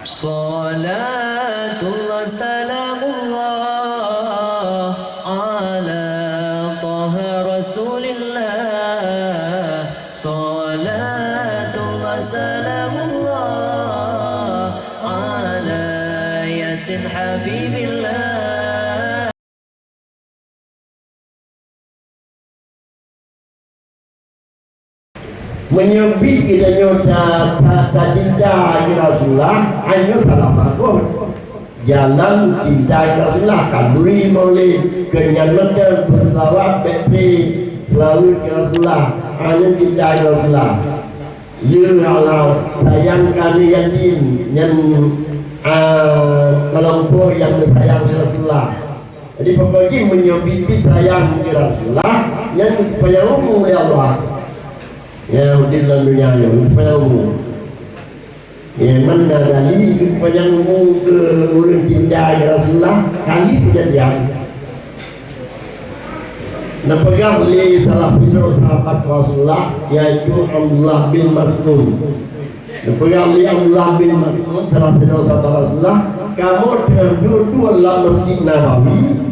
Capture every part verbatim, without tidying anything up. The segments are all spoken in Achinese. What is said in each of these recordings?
Salatullah salamullah ala Taha Rasulillah. Salatullah salamullah ala Yasin Habibillah. Meunyoe biet geutanyoe ta-, ta-, tacinta keu Rasulullah, nyoe salah satu jalan cinta keu Rasulullah. Khanduri maulid, keu nyan mantong beuseulaweuet, bèk pih seulaweuet keu Rasulullah, nyan cinta keu Rasulullah. Lheueh hana sayang keu aneuk yatim, nyan, a, keulompok nyang neusayang lé Rasulullah. Jadi, pokok jih meunyoe biet-biet sayang keu Rasulullah, nyan geupanyang umu lé Allah. Ya, udép lam donya nyoe geupanyang umu. Ya, meunan Nabi geupanyang umu keu ureueng cinta keu Rasulullah, kali keujadian. Neupeugah lé salah sidroe sahabat Rasulullah, yaitu Abdullah bin Mas'ud. Neupeugah lé Abdullah bin Mas'ud, salah sidroe sahabat Rasulullah, "Kamoe teungoh duek-duek lam Masjid Nabawi,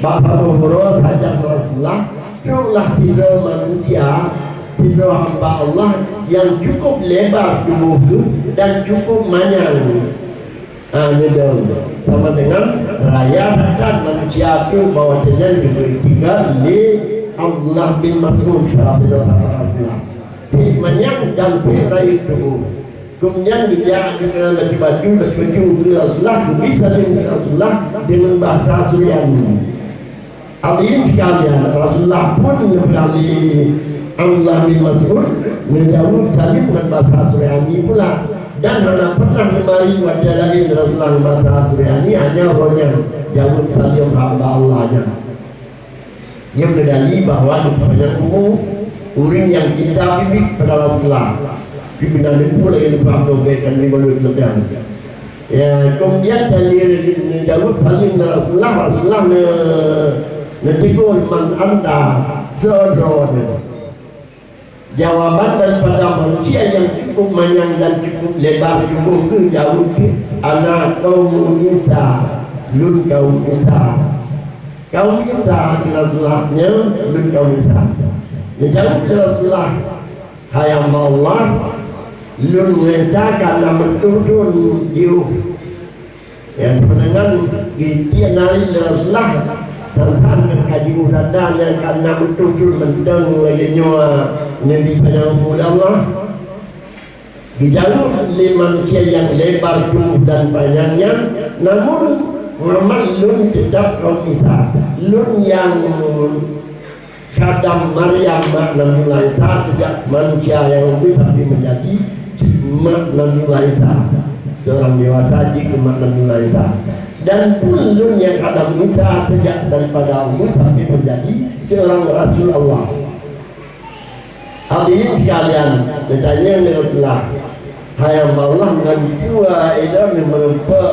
bak saboh uroe sajan Rasulullah, troklah sidroe manusia, sidroe hamba Allah nyang cukup lebar tuboh geuh dan cukup manyang." Ah, neudong. Sama dengan raya that-that manusia tu bahwa nyan diberi tiga lé Abdullah bin Mas'ud, salah sidroe sahabat Rasulullah. Cit manyang dan cit rayeuk tuboh. Keumudian geujak keu baju-baju, baju-baju keu Rasulullah, geubri saleuem keu Rasulullah deungon bahasa Suryani. Hadirin sekalian, Rasulullah pun neupeugah lé Abdullah bin Mas'ud, neujaweueb saleuem ngon bahasa Suryani pula, dan hana pernah neumari watèe laén Rasulullah ngon bahasa Suryani, hanya uroe nyan jaweueb saleuem hamba Allah nyan. Nyoe keudali bahwa neupanyang umu ureueng nyang cinta biet-biet keu Rasulullah. Tapi beunan teupeu lagèe neupaham lôn bèk kan lima belas lebih. Ya, keumudian dan neujaweueb saleuem ngon Rasulullah, Rasulullah ne-, neutegur, "Man anta?" Soe droeneuh? Jawaban daripada manusia nyang cukup manyang dan cukup lebar tuboh geuh, jaweueb, "Ana qaumu Isa, lôn kaum Isa." Kaum Isa, kheun Rasulullah, nyoe lôn kaum Isa. Neujaweueb lé Rasulullah, "Hai hamba Allah, lôn ngon Isa ka na meututoe jiôh." Ya, peudeungon geutiek naleueng lé Rasulullah, san-san ka jiôh that-that nyan ka na meututoe mantong lagèe nyoe Nabi panyang umu lé Allah. Geujaweueb lé manusia nyang lebar tuboh dan panyang nyan, namun Muhammad lôn teutap kaum Isa. Lôn nyang khadam Maryam mak Nabiullah Isa sejak manusia nyang ubit sampai menjadi mak Nabiullah Isa. Seorang dewasa jeuet keu mak Nabiullah Isa. Dan pun lôn nyang khadam Isa sejak daripada ubit sampai menjadi seorang rasul Allah. Hadirin sekalian, geutanyong lé Rasulullah, "Hai hamba Allah, ngon peue ilôn meureumpok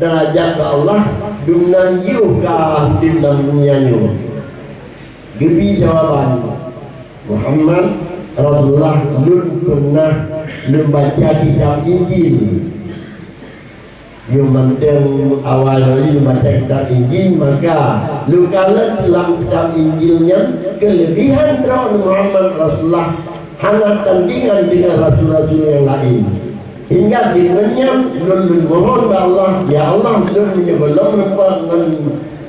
deurajat bak Allah, dumnan jiôh ka udép lam donya nyoe?" Geubri jawaban, "Muhammad, Rasulullah, lôn peunah lôn baca kitab Injil." Nyoe mantong awai lôn baca kitab Injil, maka lôn kalon lam kitab Injil nyan keuleubehan droeneuh Muhammad Rasulullah hana tandingan deungon rasul-rasul nyang laén. Sehingga deungon nyan lôn, lôn mohon bak Allah, "Ya Allah, lôn meunyoe gohlom meurumpok ngon,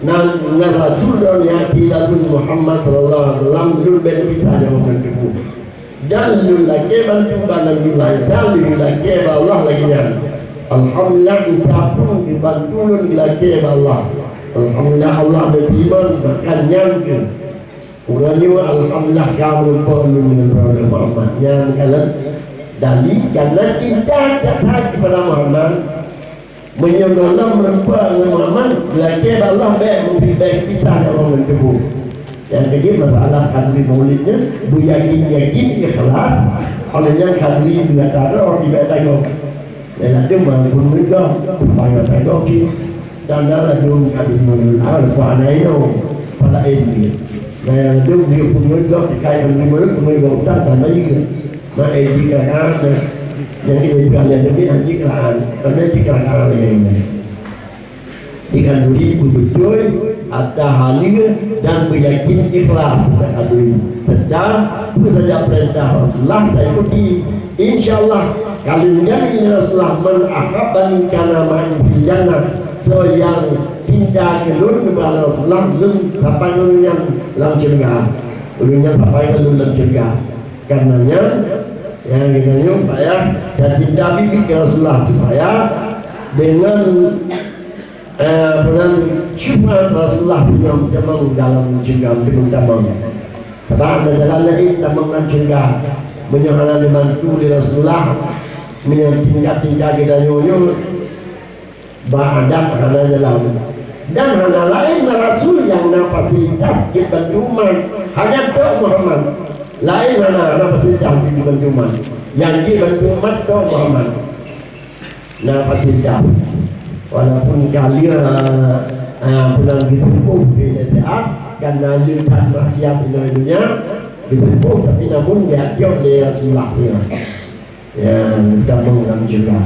ngon, ngon rasul droeneuh nyang até lôn Muhammad sallallahu alaihi wasallam, lôn bèk neupisah nyoe ngon tuboh." Dan lôn lakèe bantu bak Nabiullah Isa, lôn lakèe bak Allah lagèe nyan. Alhamdulillah, Isa pun geubantu lôn geulakèe bak Allah. Alhamdulillah, Allah neuteurimong, maka nyan keuh. Uroe nyoe, alhamdulillah, ka meurumpok lôn ngon Rasul Muhammad. Nyan kalon dali, karena cinta that-that kepada Muhammad. Meunyoe gohlom meurumpok ngon Muhammad, lakèe bak Allah bèk meubi-, bèk pisah ngon tuboh. Nyang keujeuet masalah khanduri maulid nyan, beuyakin-yakin ikhlas, óh lheueh nyan khanduri beugata droe, bèk tanggong. Nyang ladôm meurumpok, tanggong-tanggong cit. Dan na ladôm khanduri maulid, ah, lupa aneuk inong, pala édi. Nyang ladôm dia pun meurumpok, dikai khanduri maulid, pun meurumpok utang, tambah juga. Mak édi kan ada. Jadi, kalian ini nanti kelahan, karena di kelahan ini. Dikanduri beutôi ata haleue dan beuyakin ikhlas takanduri, serta peue saja peurintah Rasulullah taikuti. Insya Allah, kalian jadi Rasulullah, "Man ahabbani kana ma'i fil jannah." Soe nyang cinta keu lôn, keu Rasulullah, lôn sapai ngon nyan lam syeuruga. Ulôn nyan sapai ngon lôn lam syeuruga. Kareuna nyan, nyang geutanyoe payah tacinta biet-biet keu Rasulullah, supaya deungon, eh, bulan syufaat Rasulullah, tamong dalam syeuruga, tamong. Sabab na jalan laén tamong lam syeuruga. Meunyoe hana dibantu lé Rasulullah, meunyoe tingkat-tingkat geutanyoe nyoe, bak adat hana jalan. Dan hana laén rasul nyang na fasilitas jibantu umat, hanya tok Muhammad. Laén hana, hana fasilitas jibantu umat. Nyang jibantu umat tok Muhammad. Na fasilitas. Walaupun ka lheueh, ah, peunang geuteupue di nasihat, karena lheueh that maksiat inoe donya, geuteupue, tapi namun diajok lé Rasulullah nyoe. Ya, tamong lam syeuruga.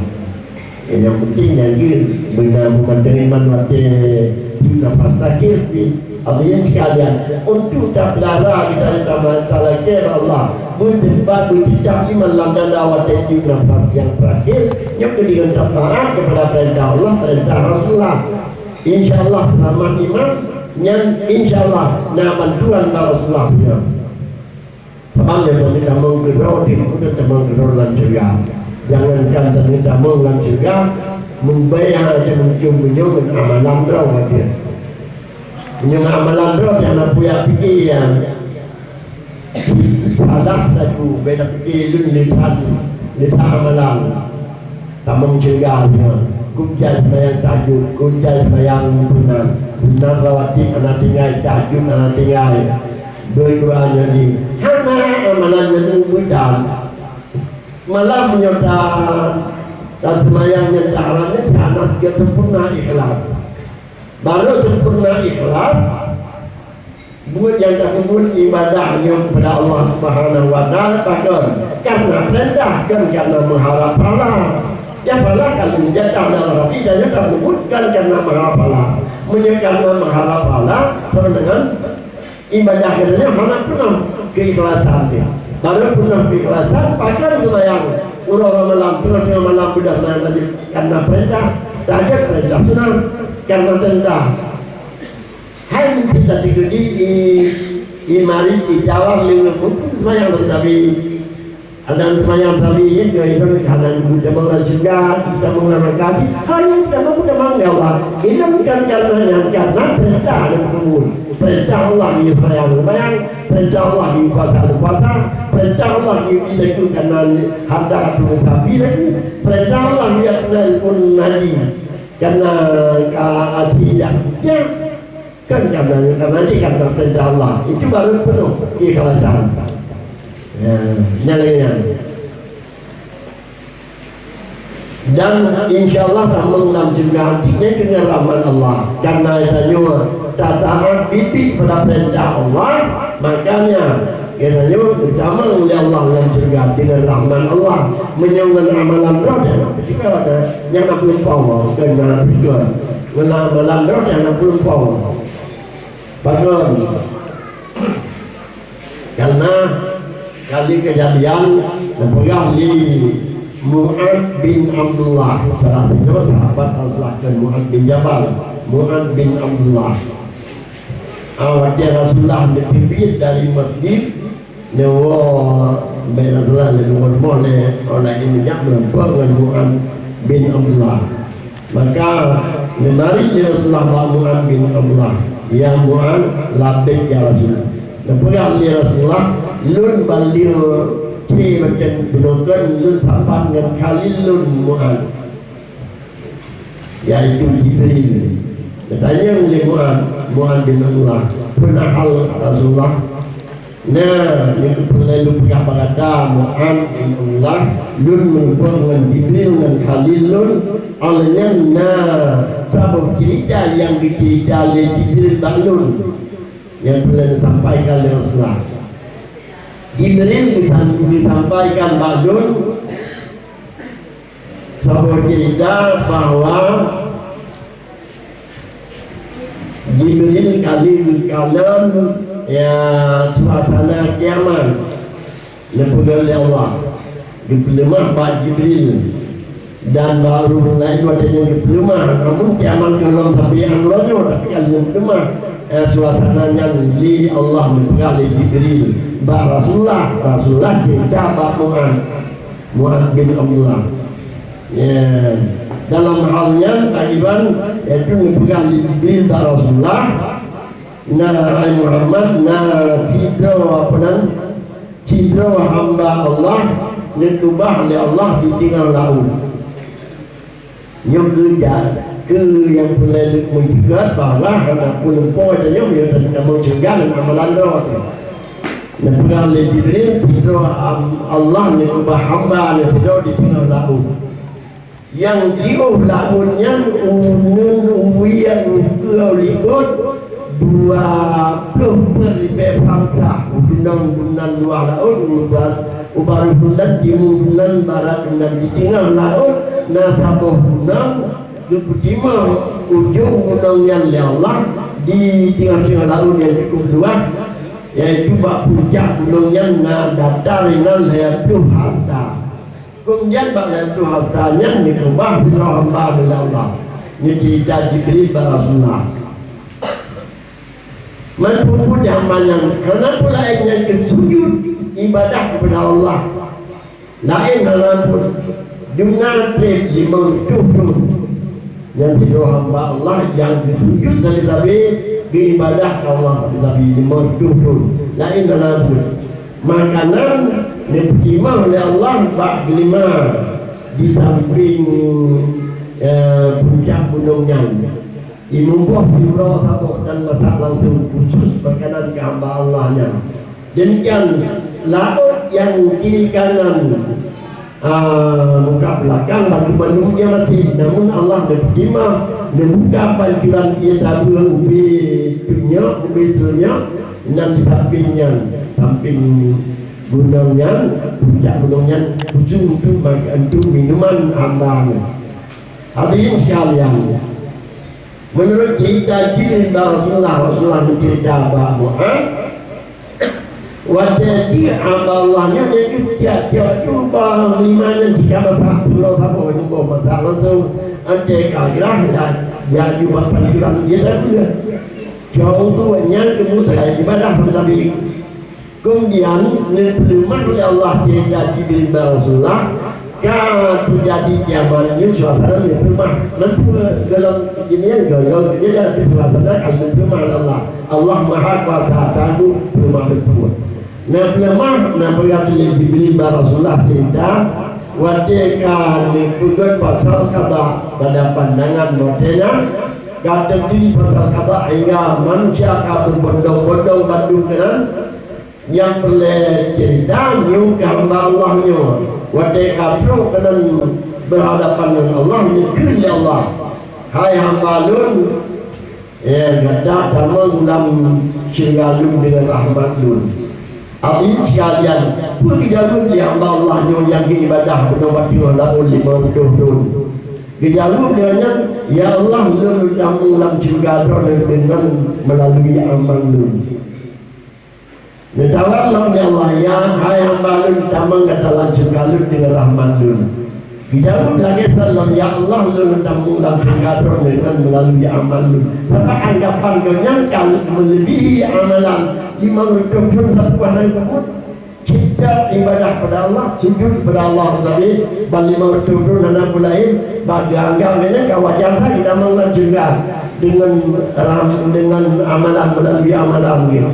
Ya, nyang penting nyan jeuet beuna meumandang iman watée tiep nafas terakhir pih. Hadirin sekalian, untuk tapeulara kita, kita talakée bak Allah, beuteumpat, beuteutap iman lam dada watée tiep nafas nyang terakhir, nyoe keuh deungon taat kepada peurintah Allah, peurintah Rasulullah. Insya Allah seulamat iman nyan, insya Allah na bantuan bak Rasulullah nyan. Sabab nyoe tanyoe tamong keudroe, di muka tamong keudroe lam syeuruga. Jangankan tanyoe tamong lam syeuruga, meubai hana teumeujeuem meunyoe ngon amalan droe watée. Meunyoe ngon amalan droe, jangan payah pike, ya. Salah satu, beda pike lôn lé that, lé that amalan. Tamong syeuruga nyoe, kujai seumayang tahajud, kujai seumayang sunat. Sunat rawatib hana tinggai, tahajud hana tinggai. Doi Quran nyan di hana amalan nyan meudan. Malah meunyoe ta-, taseumayang nyan taharap nyan hana seumpurna ikhlas. Barô seumpurna ikhlas, buet nyang tapeubuet ibadah nyoe kepada Allah Subhanahu wa Taala pakon? Karena peurintah, kon karena meuharap pahala. Nyang pahala ka lheueh jatah dari Allah, tapi tanyoe tapeubuet kon karena meuharap pahala. Meunyoe karena meuharap pahala, sama dengan ibadah geutanyoe hana peunoh keikhlasan jih. Barô peunoh keikhlasan, pakon seumayang uroe malam, teungoh-teungoh malam beudôh seumayang tahajud, karena peurintah, tahajud peurintah sunat, karena peurintah. Hai mungkin tadi gedi i, i marit, i jawar, lé ureueng pun seumayang teutabé. Ada seumayang teutabé, ya, keu inong hana geutamong lam syeuruga, geutamong lam neraka. Hai, geutamong, geutamong, ya Allah. Inong bukan karena nyan, karena peurintah nyang geupeubeuet. Peurintah Allah geuyue seumayang, seumayang. Peurintah Allah geuyue puasa, puasa. Peurintah Allah geuyue bi lagu karena harta ateueh sapi lagu. Peurintah Allah geuyue peunan pun haji karena ka asi jak. Ya. Kan karena, karena ini karena perintah Allah. Itu baru penuh keikhlasan. Ya, nyan lagèe nyan. Dan insya Allah tamong lam syeuruga nyan keu rahmat Allah. Karena tanyoe tataat biet-biet pada perintah Allah, makanya geutanyoe geutamong lé Allah lam syeuruga deungon rahmat Allah. Meunyoe ngon amalan droe, nyan na peue juga, nyan na peue Allah, keu na peue. Ngon amalan droe, nyan na peue Allah. Pakon? Karena kali kejadian, neupeugah lé Mu'adz bin Abdullah, salah sidroe sahabat Rasulullah, kon Mu'adz bin Jabal, Mu'adz bin Abdullah. Ah, watèe Rasulullah neuteubiet dari masjid, neuwoe, bèk Rasulullah lé neuwoe rumoh lé, awak lagèe nyan jak meurumpok ngon Mu'adz bin Abdullah. Maka, neumarit lé Rasulullah bak Mu'adz bin Abdullah, "Ya Mu'adz." "Labbaik ya Rasul." Neupeugah lé Rasulullah, "Lôn ban lheueh cre bak bunoe kön, lôn sapat ngon khalil lôn Mu'adz, yaitu Jibril." Geutanyong lé Mu'adz, Mu'adz bin Abdullah, "Peue na hal Rasulullah?" Nah, nyang peureulèe lôn peugah bak gata, Mu'adz bin Abdullah, lôn meurumpok ngon Jibril ngon Khalil lôn, awak nyan na saboh ceurita nyang geuceurita lé Jibril bak lôn, nyang peureulèe neusampaikan lé Rasulullah. Jibril geusam-, geusampaikan bak lôn, Saboh cerita bahwa Jibril kali geukalon, ya, suasana kiamat. Neupeugah lé Allah, geupeuleumah bak Jibril dan bak ureuëng laén watée nyan geupeuleumah. Namun kiamat gohlom sabe ngon uroe nyoe, tapi ka lheueh geuleumah, eh, suasana nyan lé Allah neupeugah lé Jibril bak Rasulullah. Rasulullah cerita bak Muaz, Muaz bin Abdullah. Ya, dalam hal nyan, pakriban, yaitu neupeugah lé Jibril bak Rasulullah, na, hai Muhammad, na sidroe, apa nan, sidroe hamba Allah neukeubah lé Allah di teungoh laôt. Nyoe keu ja-, keu nyang peureulée leuet meujigat bahwa hana peue lumpoe tanyoe meunyoe tanyoe tamong syeuruga ngon amalan droe teuh. Neupeugah lé Jibril, sidroe am-, Allah neukeubah hamba neuh sidroe di teungoh laôt. Nyang jiôh laôt nyan uneun, uwie, ukeue, likot, dua ploh peuet ribée farsah, u gunong-gunong luwah laôt, u ba-, u baroe gunong timu gunong, barat gunong, di teungoh laôt na saboh gunong, geupeutimang ujong gunong nyan lé Allah di teungoh-teungoh laôt nyang cukup luwah, yaitu bak puncak gunong nyan na data ringan lhée ploh hasta. Keumudian bak lhée ploh hasta nyan neukeubah sidroe hamba lé Allah. Nyoe cerita Jibril bak Rasulullah. Meuteupeu hamba nyan, hana peue laén nyang geusujut ibadah keupada Allah. Laén hana peue, dum na treb limong reutôh thon. Nyan sidroe hamba Allah nyang geusujut sabe-sabe, geuibadah keu Allah sabe-sabe limong reutôh thon. Laén hana peue. Makanan neupeutimang lé Allah bak geulima di sampéng, eh, puncak gunong nyan. Imeubôh siuroe saboh dan masak langsung khusus makanan keu hamba Allah nyan. Demikian, laôt nyang kiri kanan, ah, muka belakang, bandum-bandum ia masin. Namun Allah neupeutimang, neubuka pancuran ié tabeue ubé teunyoe, ubé teunyoe, nyang di sampéng nyan, sampéng gunong nyan, puncak gunong nyan, khusus untuk mak-, untuk minuman hamba nyan. Hadirin sekalian, menurut cerita Jibril bak Rasulullah, Rasulullah mencerita bak Muaz, watée jih hamba Allah nyoe, nyoe jih tiap-tiap jumpa lima nyan jika masak pulo saboh, jumpa masak langsung, anté ka gerah, ya, ya jumpa pancuran dia dah bulan. Jauh tu nyan keu ibadah sabe-sabe. Keumudian, neupeuleumah lé Allah cerita Jibril bak Rasulullah, ka teujadi kiamat nyoe suasana neupeuleumah. Meuteupeu golom jih nyan, golom jih nyan, tapi suasana ka neupeuleumah lé Allah. Allah Maha Kuasa, sanggup peuleumah beutôi. Neupeuleumah, neupeugah lé Jibril bak Rasulullah cerita, watée ka neupeugét pasal qada, pada pandangan watée nyan, ka teujadi pasal qada hingga manusia ka beubondong-bondong bandum keunan, Nyang peureulée cerita nyoe keu hamba Allah nyoe, watée ka trok keunan beurhadapan ngon Allah, neukheun lé Allah, "Hai hamba Lôn, eh, gata tamong lam syeuruga Lôn deungon rahmat Lôn." Abéh sikalian, peue geujaweueb lé hamba Allah nyoe nyang geuibadah bunoe bak teungoh laôt limong reutôh thon? Geujaweueb lé nyan, "Ya Allah, Lôn tamong lam syeuruga Droeneuh deungon meulalui amal Lôn." Neutawök lom lé Allah, "Ya, hai hamba Lôn, tamong gata lam syeuruga Lôn deungon rahmat Lôn." Geujaweueb lagée nyan lom, "Ya Allah, Lôn tamong lam syeuruga Droeneuh deungon meulalui amal Lôn." Sabab anggapan gobnyan ka meuleubihi amalan limong reutôh thon sapeue hana geupeubuet. Cit that ibadah keupada Allah, sujut keupada Allah sabe, ban limong reutôh thon hana peue laén, bak geuanggap gobnyan ka wajar that geutamong lam syeuruga deungon ram-, deungon amalan, meulalui amalan geuh.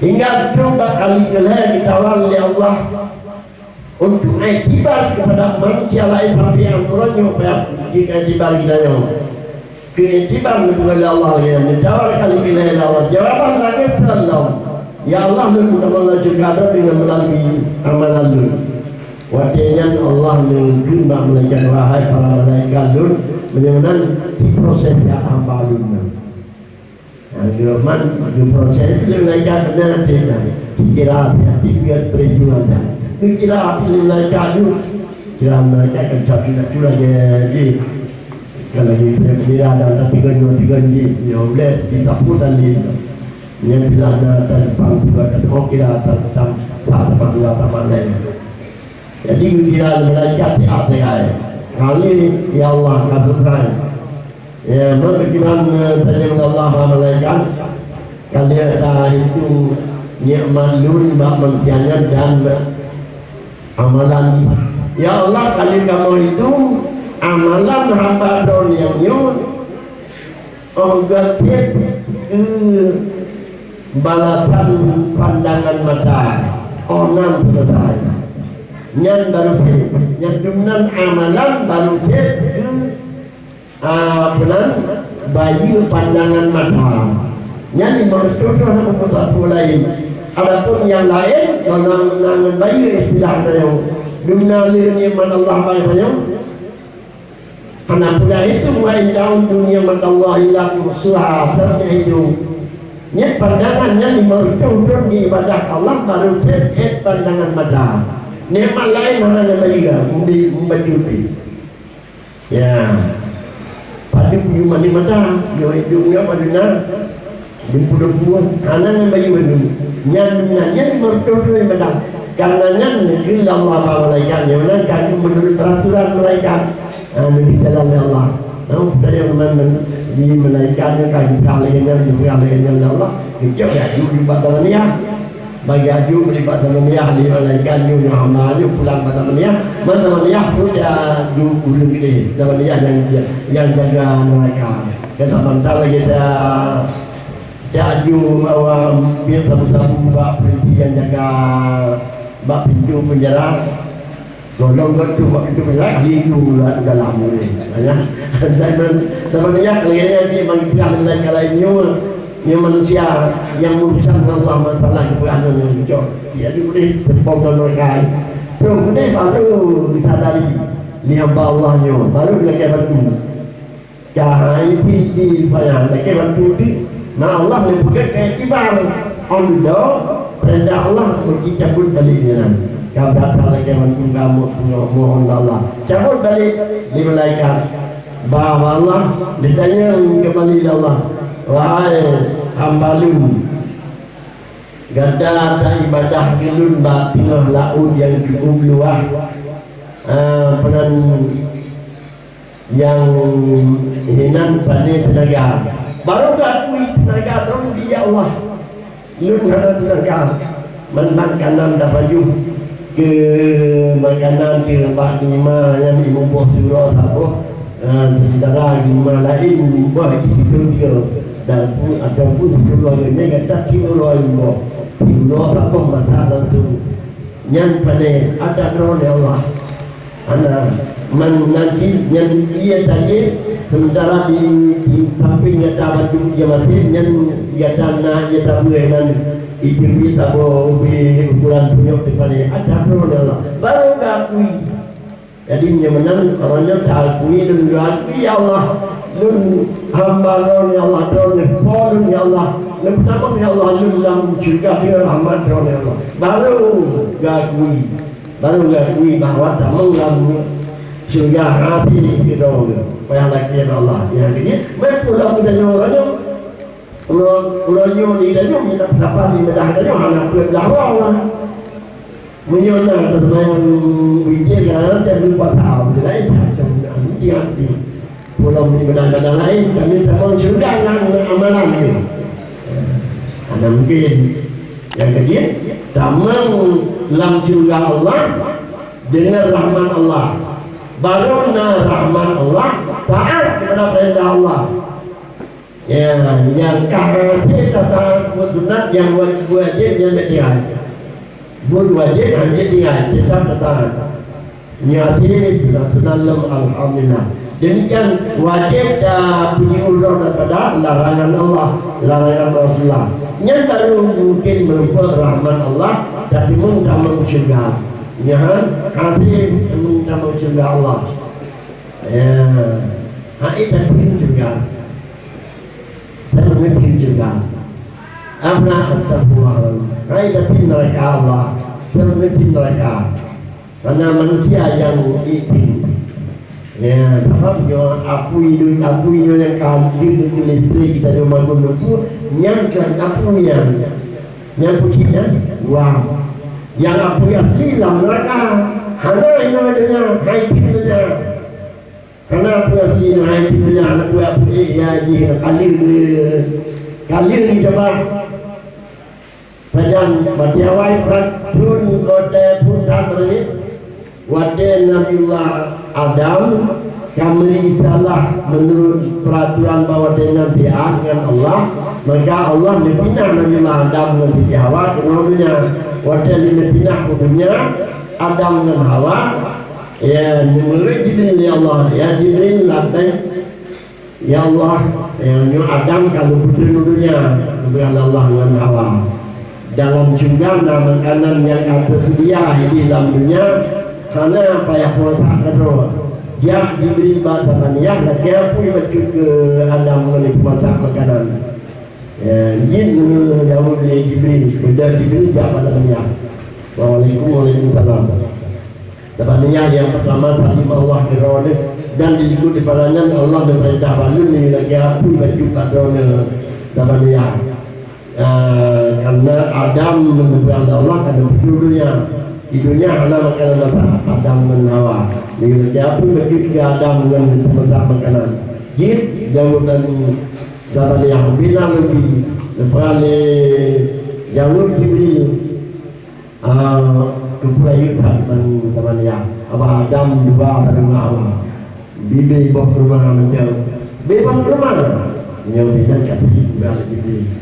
Hingga trok bak kali keulhée geutawök lé Allah untuk iktibar keupada manusia laén sampai uroe nyoe payah jiktibar geutanyoe. Keu iktibar neupeugah lé Allah lagée nyan, neutawök kali keulhée lé Allah. Jawaban lagée nyan lom, "Ya Allah, Lôn tamong lam syeuruga Droeneuh deungon meulalui amalan Lôn." Watée nyan Allah neukheun bak malaikat, "Wahai para malaikat Lôn, meunyoe meunan, ci prosés jak hamba Lôn nyan." Nah, geuman geuproses lé malaikat beuna teuka. Dikira hati-hati buet peurjuangan. Dikira hati lé malaikat nyoe. Dalam mereka kan capi nak curang je, ji. Kan lagi punya pembela dan tapi kan dua tiga ji. Nyoe boleh kita pun tadi. Nyan bila na talipan juga, ka teupeu kira sa-, sa-, sa-, teumpat dua, teumpat laén. Jadi, kira malaikat di atas ai. Kali, ya Allah, ka selesai. Ya, maka kira, eh, tanya Allah bak malaikat, kali ta hitung nikmat lôn bak manusia nyan dan amalan. Ya Allah, kali kamoe hitung amalan hamba droe nyang nyoe, oh, geucit keu balasan pandangan mata, oh, nan selesai. Nyan baru cit, nyan dumnan amalan baru cit keu, ah, apa nan, bayeue pandangan mata. Nyan lima ratus droe hana meusapeue laén. Adapun nyang laén, ngon, ngon bayeue istilah tanyoe. Dumnan lé nikmat Allah bak tanyoe. Hana pula itu, wa in ta'uddu ni'matallahi la tuhsuha, sabe itu. Nyan pandangan nyan lima ratus droe di ibadah Allah baru cit pandangan mata. Nikmat laén hana nyang bayeue, meubi, meubacut pi. Ya. Padub nyoe mani mata, nyoe hidung nyoe padub na. Dumpeue-dumpeue, hana nyang bayeue bandum. Nyan, nyan, nyan meureutoh-toh ibadah. Karena nyan neukheun lé Allah bak malaikat nyoe, nyan ka jeuet meunurot peuraturan malaikat. Ah, neubri jalan lé Allah. Nah, tanyong man, man, di malaikat nyoe ka jipeugah lagèe nyan, jipeugah lagèe nyan lé Allah. Geucok ya, jeuet bak tamaniyah. Bagi aju bak tamaniyah lé malaikat nyoe, nyoe hamba nyoe pulang bak tamaniyah. Man tamaniyah pun ya ju ureueng gede. Tamaniyah nyang, nyang jaga neraka. Ka sabantang lagèe ta Cak ju awak biet sabu-sabu bak polisi nyang jaga bak pintoe penjara. Tolong geutuh bak pintoe penjara, kali ju lam dalam ni. Ya. Dan, dan, dan banyak lagi yang cik bagi pihak lain, lain nyoe, nyoe manusia yang urusan dengan Allah Taala, bukan yang cok. Dia ju boleh tepung dan mereka. Tu boleh baru disadari. Ni hamba Allah nyoe, baru lagi bantu. Ka hai pih jipayah lakèe bantu pih, na Allah neupeugèt keu iktibar. Ôn dudoe, peurintah Allah meucabot balek nyan. Ka brat that lakèe bantu kamoe mohon bak Allah. Cabot balek lé malaikat. Bak Allah, neutanyong keumbali lé Allah, "Wahai hamba Lôn, gata taibadah keu Lôn bak teungoh laôt nyang cukup luwah, ah, peunan nyang hinan pané teunaga. Barô geuakui teunaga droe di, ya Allah, Lôn hana teunaga. Man makanan tapajoh keu makanan keu bak nima nyan lhèe boh siuroe saboh, eh, sementara nima laén boh jih siuroe tiga. Dan pun, ataupun siuroe nyan gata siuroe boh. Siuroe saboh masa langsung. Nyan pané atra droe, ya Allah. Hana, man nan cit nyan ie tajép, sementara di, di sampéng gata bantu ie maté, nyan gata na ie tabeue nan ipiep-ipiep saboh ubé ukuran punyok teupané, atra droe, ya Allah. Barô geuakui. Jadi, nyoe meunan, uroe nyoe taakui lôn, geuakui, ya Allah, lôn hamba Lôn, ya Allah, droeneuh Po Lôn, ya Allah, neupeutamong, ya Allah, lôn lam syeuruga deungon rahmat Droeneuh, ya Allah. Barô geuakui. Barô geuakui bahwa tamong lam syeuruga hati keudroe payah lakèe bak Allah. Nyang keujeuet, meupulang geutanyoe uroe nyoe. Uroe, uroe nyoe di geutanyoe, kita sapat di meudah geutanyoe, hana peue meudah Allah. Meunyoe na teuseumbahyang witir, kadang-kadang lupa tahu, laén cak macam hati-hati. Pulang di badan-badan laén, kami tamong syeuruga ngon amalan nyoe. Hana mungkin. Nyang keujeuet, tamong lam syeuruga Allah deungon rahmat Allah. Barô na rahmat Allah, taat keupada peurintah Allah. Ya, nyang ka hase tataat buet sunat, nyang wajéb, wajéb nyan bèk tinggai. Buet wajéb hana jeuet tinggai, teutap tataat. Nyoe hase sunat-sunat lom, alhamdulillah. Demikian wajéb tapeujeuet droe daripada larangan Allah, larangan Rasulullah. Nyan baru mungkin meurumpok rahmat Allah, tateumeung tamong syeuruga. Nyan hase tamong syeuruga Allah. Ya, hai tateumeung syeuruga. Saya memimpin syurga. Amna astagfirullah. Hai tapi neraka Allah. Saya memimpin neraka. Hana manusia nyang itin. Ya, sabab nyoe apui dun-, apui nyoe nyang ka deuh keu listrik geutanyoe bangun nyoe, nyan kan apui nyan. Nyan peucit nyan, wah. Nyang apui asli lam neuraka. Hana inoe donya, hai cit donya. Hana apui asli inoe, hai cit donya, hana apui, apui, eh, ya, jih, kali, kali ni coba. Sajan, bak awai phon, phon, watèe phon that reuet, watèe Nabiullah Adam ka meuri salah meunurot peuratoran bahwa watèe nyan taát ngon Allah, maka Allah neupinah Nabiullah Adam ngon Siti Hawa keunoe donya. Watèe lé neupinah u donya, Adam ngon Hawa, ya, neumeureuet Jibril lé Allah, ya, Jibril, lam Ya Allah, nyoe Adam ka lôn peudeueng u donya, geubri lé Allah ngon Hawa. Dalam syeuruga na makanan nyang ka teuseudia di lam donya, hana payah puasa keudroe. Jak Jibril bak Zabaniyah, lakèe apui bacut keu Adam ngon peumasak makanan. Ya, jih geujaweueb lé Jibril, beudôh Jibril jak bak Zabaniyah. Assalamualaikum, waalaikumsalam. Zabaniyah nyang peurtama salim Allah keu droeneuh, dan diikut daripada nyan Allah neupeurintah bak lôn nyoe lagèe apui bacut bak droeneuh Zabaniyah. Ah, karena Adam meunurot Allah ka neupeujeuet donya. Di donya hana makanan masak, Adam ngon Hawa. Nyoe lagèe apui bacut keu Adam ngon peumasak makanan. Jih jaweueb Zabaniyah, bina leubi, neupeuralé jaweueb Jibril. Ah, keupeue rayeuk that ban Zabaniyah. Abah Adam dua barô Hawa. Bibé boh kurma mantong. Bé boh kurma. Nyoe bidang kata Jibril.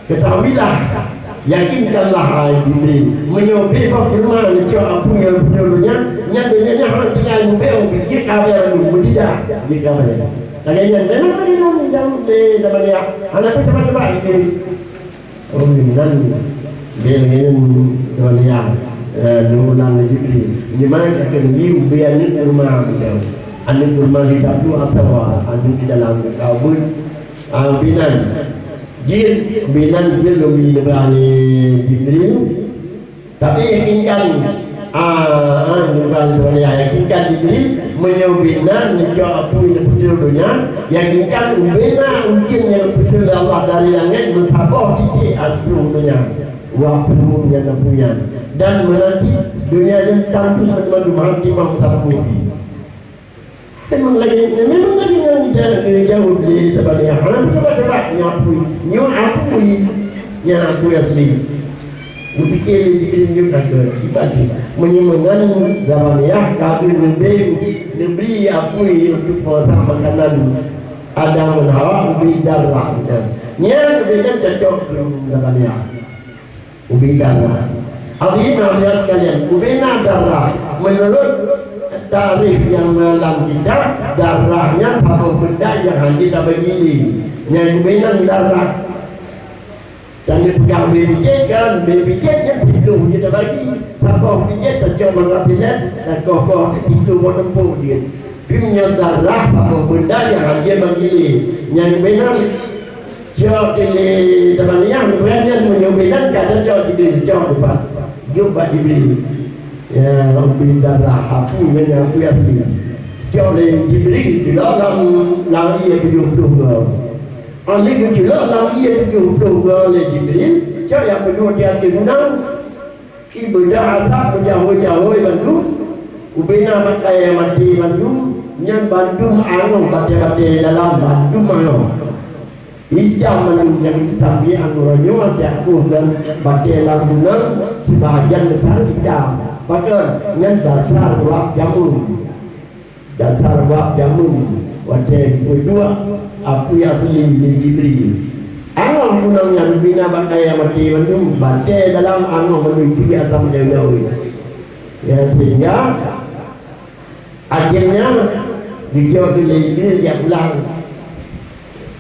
Ketahuilah, yakinkanlah, hai Jibril, meunyoe bé boh kurma neucok apui nyang beutôi nyan, nyan donya nyan hana tinggai mubeueng, jeuet keu abée bandum, meudidah, jeuet keu abée. Lagèe nyan, memang lagèe nyan jaweueb lé Zabaniyah. Hana peucoba-coba Jibril. Oh, meunan. Dia lagèe nyan, Tuan, ya. Eh, nurlan Jibril. Di mana kita liu biar aneuk kurma beliau. Aneuk kurma di dapur atawa aneuk di dalam kaubun. Ah, binan. Jin, binan jin lebih daripada Jibril. Tapi yakinkan, ah, bukan Tuhan, ya, yakinkan Jibril, meunyoe binan neucok apui neupeudeueng donya, yakinkan ubena ujeuen nyang neupeudeueng lé Allah dari langét meusaboh titik ateueh donya, wapeuruem nyang apui nyan. Dan meunan cit donya nyan tandus banmandum hana timang sapeue pih. Memang lagèe, memang lagèe nyang jaweueb lé Zabaniyah. Hana peucoba-coba nyoe apui. Nyoe apui. Nyan apui asli. Geupike lé Jibril nyoe ka keu sifat jih. Meunyoe meunan Zabaniyah ka geuneubi, neubri apui untuk peumasak makanan Adam ngon Hawa, ubé darah. Nyan ubé nyan cocok keu Zabaniyah. Ubé darah. Hadirin hadirat sekalian, ubena darah. Menurut takrif nyang na lam kitab, darah nyan saboh benda nyang hana tabagi lé. Nyan ubena darah. Dan dipeugah ubé pijet kan, ubé pijet nyan siplôh je tabagi. Saboh pijet tacok mata silet, sakoh-koh siplôh boh tumpôk jeuet. Pi meunyoe darah saboh benda nyang hana bagi lé. Nyan ubena Cok di lé Zabaniyah, nyan meunyoe bidan ka cocok Jibril, cok dipat. Jok bak Jibril. Ya, ubé darah apui nyan nyang apui asli. Cok lé Jibril, cok lam, lam ié tujoh ploh goe. Óh lheueh geuculok lam ié tujoh ploh goe lé Jibril, cok nyang peuduek di ateueh gunong. Ié beudôh asap meujahôi-jahôi bandum, ubena batèe maté bandum, nyan bandum angoh, batèe-batèe dalam bandum angoh. Itam bandum nyang itam, ié angoh nyoe jak kôh dan batèe lam gunong, sibahagian besar itam. Pakon? Nyan dasar uap jameun. Dasar uap jameun watèe geupeuduek apui asli lé Jibril. Angoh gunong nyan bina batèe maté bandum, batèe dalam angoh bandum, ié asam jauh-jauh. Ya, sehingga akhirnya dijaweueb lé Jibril, jak pulang.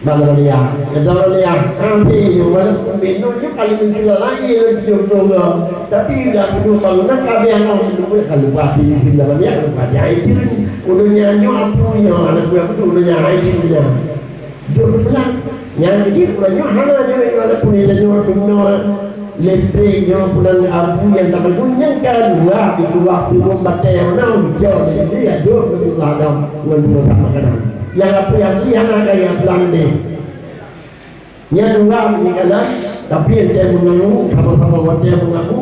Bak Zabaniyah. Kata Zabaniyah, "Hana, walaupun binoe nyoe kali meucula laén lôn tujoh ploh goe, tapi dak peuduek bangunan ka habéh nyoe, ka lupa si Zabaniyah, ka lupa si Aidin. Ulôn nyan nyoe apui nyoe, aneuk buet peuduek ulôn nyan Aidin nyan." Jok pulang. Nyan jih ulôn nyoe hana nyoe, walaupun ilôn nyoe, nyoe Listrik nyoe peunan abu nyang tapeuguna nyang ka luwah, itu waktu bom batèe meunan, ujoe jadi adoh ngon Allah dong ngon dua sama kadang. Nyang abu nyang beli hana kaya pulang deh. Nyan luwah ni kadang, tapi ente mengaku sama-sama watèe mengaku.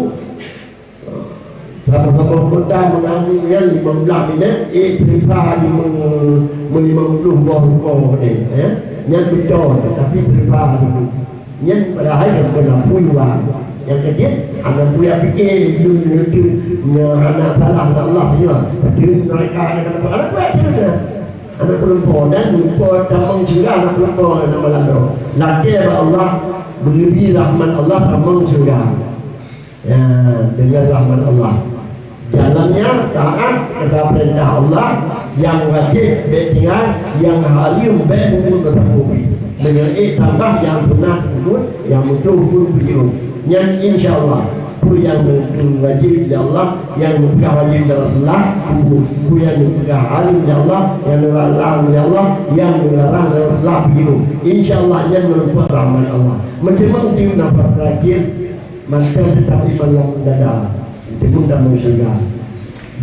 Sama-sama kota mengaku nyan lima belas minit, eh, seriba di meng-, meulima puluh boh rukok ni, ya. Nyan beutôi, tapi seriba dulu. Nyan padahai kan pernah pulang. Yang ketiga, anak buah fikir, belum tentu, nya hana salah Allah, ya. Tapi mereka ada kata, "Anak buah tu dah." Anak peurempuan dan lupa tamong syurga anak peurempuan nama malam tu. Lakèe bak Allah, beuleubeh rahmat Allah tamong syurga. Ya, dengan rahmat Allah. Jalannya taat kepada perintah Allah, yang wajib bèk tinggai, yang haram bèk peubuet meusapeue. Meunyoe ék tambah yang sunat peubuet, yang mudah pun peujiôh. Nyan insya Allah, peue nyang wajib lé Allah, nyang geupeugah wajib lé Rasulullah, peubuet. Peue nyang geupeugah haram lé Allah, nyang geularang lé Allah, nyang geularang lé Rasulullah peujiôh. Insya Allah nyan meurumpok rahmat Allah. Meuteumèe di nafas terakhir, mantong teutap iman lam dada. Meuteumèe dalam syurga.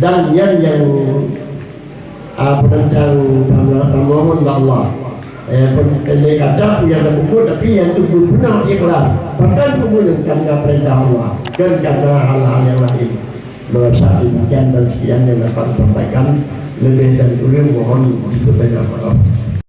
Dan nyan nyang, ah, peunantang tamohon bak Allah. Eh, pen-, pendek kata pun nyang tapeubuet, tapi nyang teupeue beuna ikhlas. Bahkan peubuet nyang karena perintah Allah, bukan karena hal-hal yang lain. Merasa demikian dan sekian yang dapat disampaikan. Lebih dan kurang mohon diperbanyak maaf.